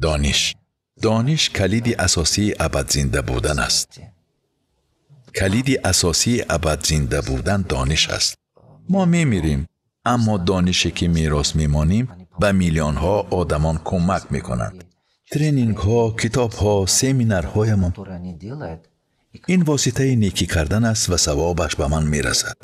Дониш. Дониш калиди асосии абад зинда будан аст. Калиди асосии абад зинда будан дониш аст. Мо мемирем, аммо донише ки мерос мемонем ба миллионҳо одамон кӯмак мекунанд. Тренингҳо, китобҳо, семинарҳоямон ин воситаи некӣ кардан аст ва савобаш ба ман мерасад.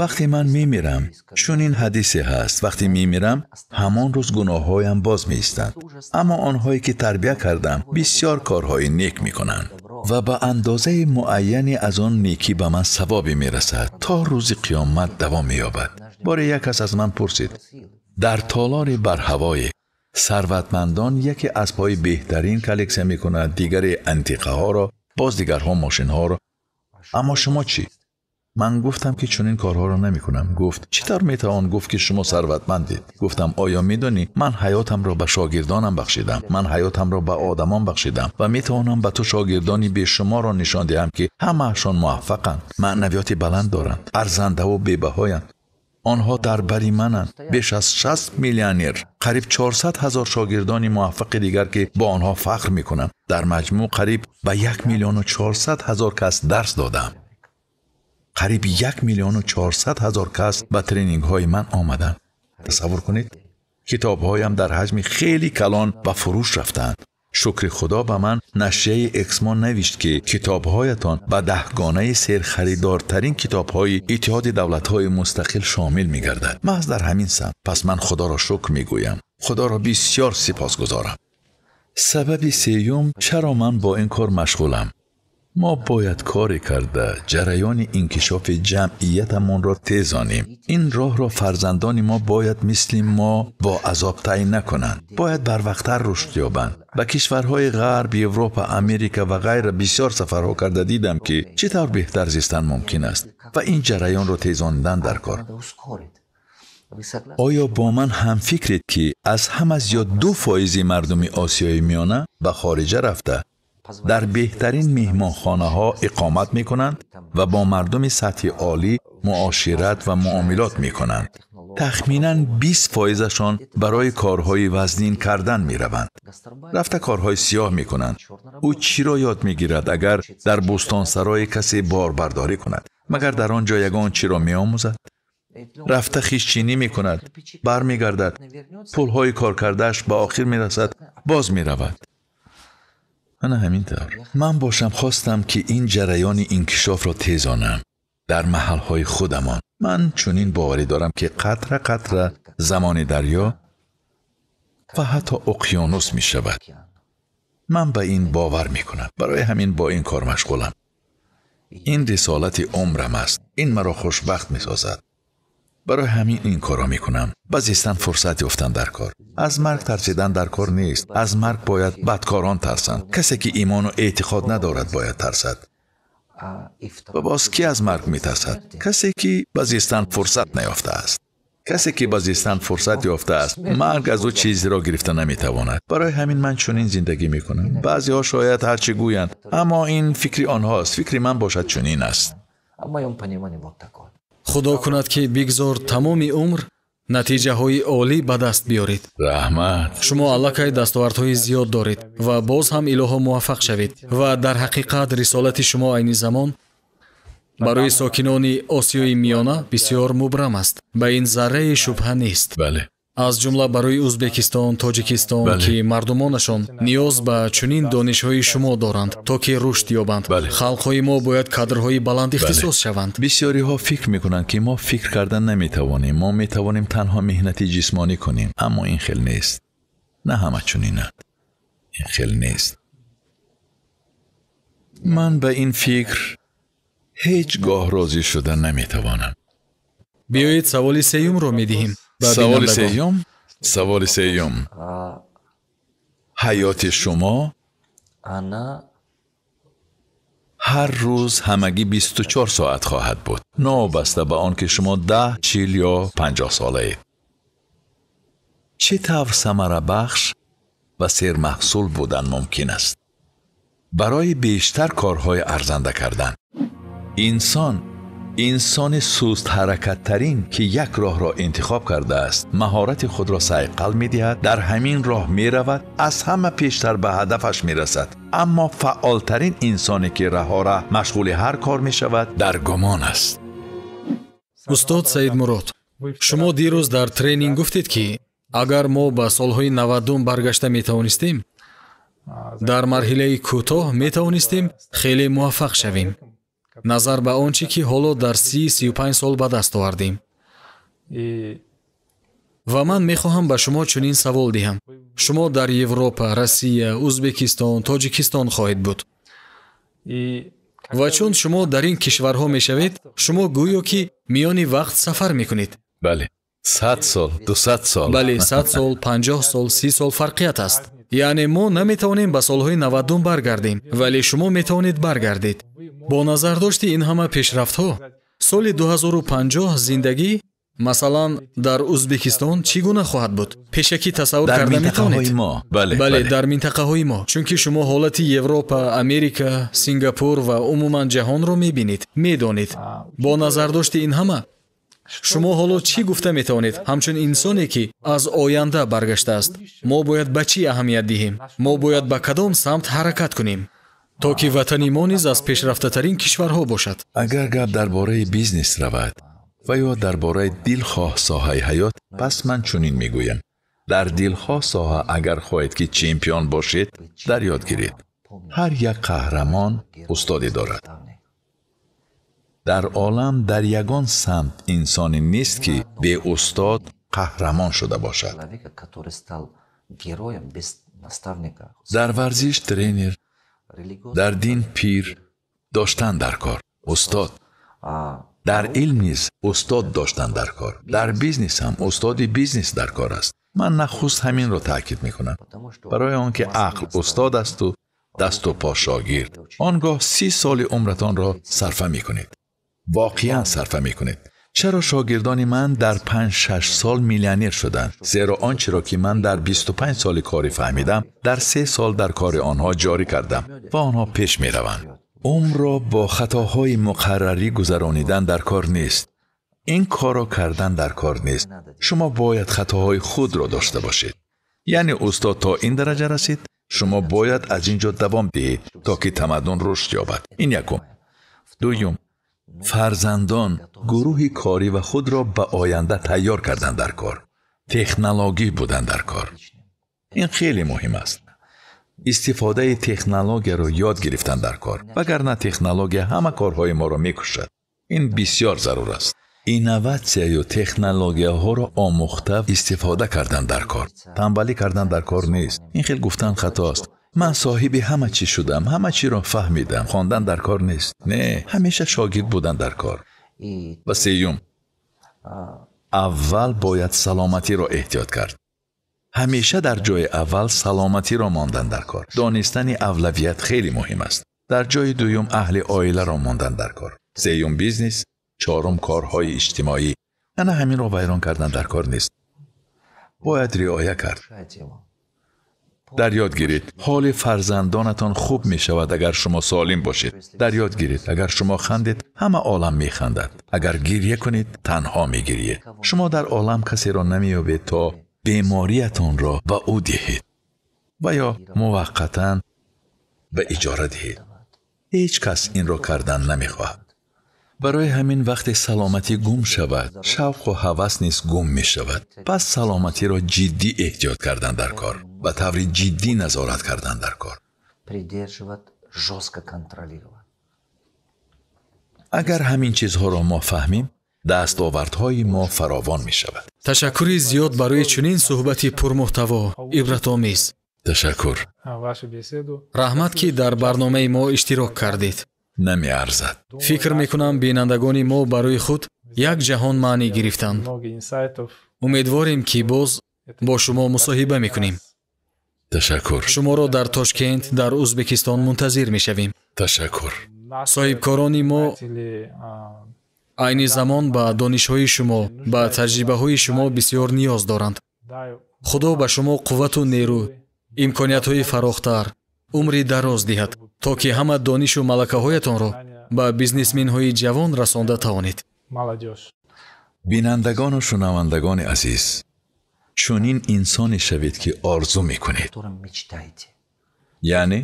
Вақте ман мемирам, чунин ҳадисе ҳаст, вақте мемирам, ҳамон рӯз гуноҳҳоям боз меистанд. Аммо онҳое ки тарбия кардам бисёр корҳои нек мекунанд ва ба андозаи муайяне аз он некӣ ба ман савобе мерасад то рӯзи қиёмат давом меёбад. Боре як кас аз ман пурсид: дар толори барҳавое сарватмандон яке аспҳои беҳтарин коллексия мекунад, дигаре антиқаҳоро, боз дигарҳо мошинҳоро. Аммо шумо чӣ? Ман гуфтам ки чунин корҳоро намекунам. Гуфт: чӣ тавр метавон гуфт ки шумо сарватмандед? Гуфтам: оё медонӣ ман ҳаётамро ба шогирдонам бахшидам, ман ҳаётамро ба одамон бахшидам ва метавонам ба ту шогирдони бешуморро нишон диҳам ки ҳамаашон муваффақанд, маънавиёти баланд доранд, арзандаву бебаҳоянд. Онҳо дар бари мананд. Беш аз 60 миллионер, қариб 400 ҳазор шогирдони муваффақи дигар ки бо онҳо фахр мекунам. Дар маҷмӯъ қариб ба 1 400 000 кас дарс додам. Қариб 1 400 000 кас ба тренингҳои ман омаданд. Тасаввур кунед, китобҳоям дар ҳаҷми хеле калон ба фурӯш рафтанд. Шукри Худо ба ман нашрияи Эксмо навишт ки китобҳоятон ба даҳгонаи серхаридортарин китобҳои Иттиҳоди давлатҳои мустақил шомил мегардад. Маҳз дар ҳамин самт. Пас ман Худоро шукр мегӯям, Худоро бисёр сипосгузорам. Сабаби сеюм, чаро ман бо ин кор машғулам? Мо бояд коре карда ҷараёни инкишофи ҷамъиятамонро тезонем. Ин роҳро фарзандони мо бояд мисли мо бо азоб тай накунанд, бояд барвақттар рушд ёбанд. Ба кишварҳои Ғарб, Европа, Америка ва ғайра бисёр сафарҳо карда дидам ки чӣ тавр беҳтар зистан мумкин аст ва ин ҷараёнро тезонидан дар кор. Оё бо ман ҳамфикред ки аз ҳама зиёд 2% мардуми Осиёи Миёна ба хориҷа рафта дар беҳтарин меҳмонхонаҳо иқомат мекунанд ва бо мардуми сатҳи олӣ муошират ва муомилот мекунанд? Тахминан 20%-шон барои корҳои вазнин кардан мераванд. Рафта корҳои сиёҳ мекунанд. Ӯ чиро ёд мегирад агар дар бӯстонсарое касе борбардорӣ кунад? Магар дар он ҷо ягон чиро меомӯзад? Рафта хишчинӣ мекунад, бармегардад, пулҳои коркардааш ба охир мерасад, боз меравад. Ана ҳамин тавр. Ман бошам хостам ки ин ҷараёни инкишофро тезонам дар маҳалҳои худамон. Ман чунин боварӣ дорам ки қатра қатра замони дарё ва ҳатто уқёнус мешавад. Ман ба ин бовар мекунам. Барои ҳамин бо ин кор машғулам. Ин рисолати умрам аст. Ин маро хушбахт месозад. Барои ҳамин ин корро мекунам. Ба зистан фурсат ёфтан дар кор. Аз марг тарсидан дар кор нест. Аз марг бояд бадкорон тарсанд. Касе ки имону эътиқод надорад бояд тарсад. Ва боз кӣ аз марг метарсад? Касе ки ба зистан фурсат наёфтааст. Касе ки ба зистан фурсат ёфтааст, марг аз ӯ чизеро гирифта наметавонад. Барои ҳамин ман чунин зиндагӣ мекунам. Баъзеҳо шояд ҳарчи гӯянд, аммо ин фикри онҳост. Фикри ман бошад чунин аст. Худо кунад ки бигзор тамоми умр натиҷаҳои олӣ ба даст биёред. Раҳмат. Шумо аллакай дастовардҳои зиёд доред ва боз ҳам илоҳо муваффақ шавед. Ва дар ҳақиқат рисолати шумо айни замон барои сокинони Осиёи Миёна бисёр мубрам аст. Ба ин зарраи шубҳа нест. Бале. Аз ҷумла барои Ӯзбекистон, Тоҷикистон, ки мардумонашон ниёз ба чунин донишҳои шумо доранд, то ки рушд ёбанд. Халқҳои мо бояд кадрҳои баланд ихтисос шаванд. Бисёриҳо фикр мекунанд ки мо фикр кардан наметавонем, мо метавонем танҳо меҳнати ҷисмонӣ кунем, аммо ин хел нест. На ҳама чунинанд. Ин хел нест. Ман ба ин фикр ҳеҷ гоҳ розӣ шуда наметавонам. Биёед саволи сеюмро медиҳем. Саволи сеюм? Саволи сеюм. Ҳаёти шумо ҳар рӯз ҳамагӣ 24 соат хоҳад буд, новобаста ба он ки шумо 10, 40 ё 50 солаед. Чӣ тавр самарабахш ва сермаҳсул будан мумкин аст? Барои бештар корҳои арзанда кардан. Инсон Инсони сустҳаракаттарин, ки як роҳро интихоб кардааст, маҳорати худро сайқал медиҳад, дар ҳамин роҳ меравад, аз ҳама пештар ба ҳадафаш мерасад. Аммо фаъолтарин инсоне, ки раҳора машғули ҳар кор мешавад, дар гумон аст. Устод Саидмурод, шумо дирӯз дар тренинг гуфтед, ки агар мо ба солҳои 90 баргашта метавонистем, дар марҳилаи кӯтоҳ метавонистем хеле муваффақ шавем, назар ба он чӣ ки ҳоло дар 30-35 сол ба даст овардем. Ва ман мехоҳам ба шумо чунин савол диҳам. Шумо дар Европа, Россия, Узбекистон, Тоҷикистон хоҳед буд. Ва чун шумо дар ин кишварҳо мешавед, шумо гӯё ки миёни вақт сафар мекунед. Бале, 100 сол, 200 сол. Бале, 100 сол, 50 сол, 30 сол фарқият аст. Яъне мо наметавонем ба солҳои 90 баргардем, вале шумо метавонед баргардед. Бо назардошти ин ҳама пешрафтҳо, соли 2050 зиндагӣ, масалан, дар Узбекистон чӣ гуна хоҳад буд? Пешакӣ тасаввур карда метавонед? Бале, дар минтақаҳои мо. Чунки шумо ҳолати Европа, Америка, Сингапур ва умуман ҷаҳонро мебинед, медонед. Бо назардошти ин ҳама, шумо ҳоло чӣ гуфта метавонед ҳамчун инсоне, ки аз оянда баргаштааст? Мо бояд ба чӣ аҳамият диҳем? Мо бояд ба кадом самт ҳаракат кунем, то ки ватани мо низ аз пешрафтатарин кишварҳо бошад? Агар гап дар бораи бизнес равад ва ё дар бораи дилхоҳ соҳаи ҳаёт, пас ман чунин мегӯям: дар дилхоҳ соҳа агар хоҳед ки чемпион бошед, дар ёд гиред, ҳар як қаҳрамон устоде дорад. Дар олам дар ягон самт инсоне нест, ки беустод қаҳрамон шуда бошад. Дар варзиш тренер, дар дин пир доштан дар кор, устод. Дар илм низ устод доштан дар кор. Дар бизнес ҳам устоди бизнес дар кор аст. Ман нахуст ҳаминро таъкид мекунам, барои он ки ақл устод асту дасту по шогирд. Он гоҳ 30 соли умратонро сарфа мекунед, воқеан сарфа мекунед. Чаро шогирдони ман дар 5-6 сол миллионер шуданд? Зеро он чиро ки ман дар 25 соли корӣ фаҳмидам, дар 3 сол дар кори онҳо ҷорӣ кардам ва онҳо пеш мераванд. Умрро бо хатоҳои муқаррарӣ гузаронидан дар кор нест. Ин корро кардан дар кор нест. Шумо бояд хатоҳои худро дошта бошед. Яъне устод то ин дараҷа расид, шумо бояд аз ин ҷо давом диҳед, то ки тамаддун рушд ёбад. Ин якум. Дуюм, фарзандон, гурӯҳи корӣ ва худро ба оянда тайёр кардан дар кор, технологӣ будан дар кор. Ин хеле муҳим аст. Истифодаи технологияро ёд гирифтан дар кор, вагарна технология ҳама корҳои моро мекушад. Ин бисёр зарур аст. Инноватсияю технологияҳоро омӯхта истифода кардан дар кор. Танбалӣ кардан дар кор нест. Ин хел гуфтан хатост. Ман соҳиби ҳама чиз шудам, ҳама чиро фаҳмидам. Хондан дар кор нест. Не, ҳамеша шогирд будан дар кор. Ва сеюм, аввал бояд саломатиро эҳтиёт кард. Ҳамеша дар ҷои аввал саломатиро мондан дар кор. Донистани авлавият хеле муҳим аст. Дар ҷои дуюм аҳли оиларо мондан дар кор. Сеюм бизнес, чорум корҳои иҷтимоӣ. Ана ҳаминро вайрон кардан дар кор нест. Бояд риоя кард. Дар ёд гиред, ҳоли фарзандонатон хуб мешавад агар шумо солим бошед. Дар ёд гиред, агар шумо хандед, ҳама олам механдад. Агар гирья кунед, танҳо мегирьед. Шумо дар олам касеро намеёбед то бемориятонро ба ӯ диҳед ва ё муваққатан ба иҷора диҳед. Ҳеҷ кас инро кардан намехоҳад. Барои ҳамин вақте саломатӣ гум шавад, шавқу ҳавас низ гум мешавад. Пас саломатиро ҷиддӣ эҳтиёт кардан дар кор, ба таври ҷиддӣ назорат кардан дар кор. Агар ҳамин чизҳоро мо фаҳмем, дастовардҳои мо фаровон мешавад. Ташаккури зиёд барои чунин суҳбати пурмуҳтаво, ибратомез. Ташаккур. Раҳмат, ки дар барномаи мо иштирок кардед. Намеарзад. Фикр мекунам, бинандагони мо барои худ як ҷаҳон маънӣ гирифтанд. Умедворем, ки боз бо шумо мусоҳиба мекунем. Ташаккур. Шуморо дар Тошкент, дар Узбекистон мунтазир мешавем. Ташаккур. Соҳибкорони мо айни замон ба донишҳои шумо, ба таҷрибаҳои шумо бисёр ниёз доранд. Худо ба шумо қуввату нерӯ, имкониятҳои фарохтар, умри дароз диҳад, то ки ҳама донишу малакаҳоятонро Ба бизнесменҳои ҷавон расонда тавонед. Бинандагону шунавандагони азиз, чунин инсоне шавед, ки орзу мекунед. Яъне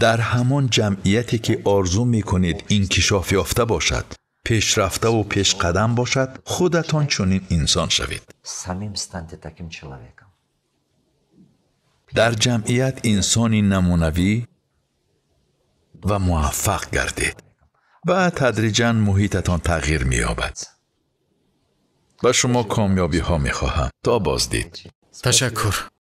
дар ҳамон ҷамъияте, ки орзу мекунед инкишоф ёфта бошад, пешрафтаву пешқадам бошад, худатон чунин инсон шавед. Дар ҷамъият инсони намунавӣ ва муваффақ гардед ва тадриҷан муҳитатон тағйир меёбад. Ба шумо комёбиҳо мехоҳам. То боздид. Ташаккур.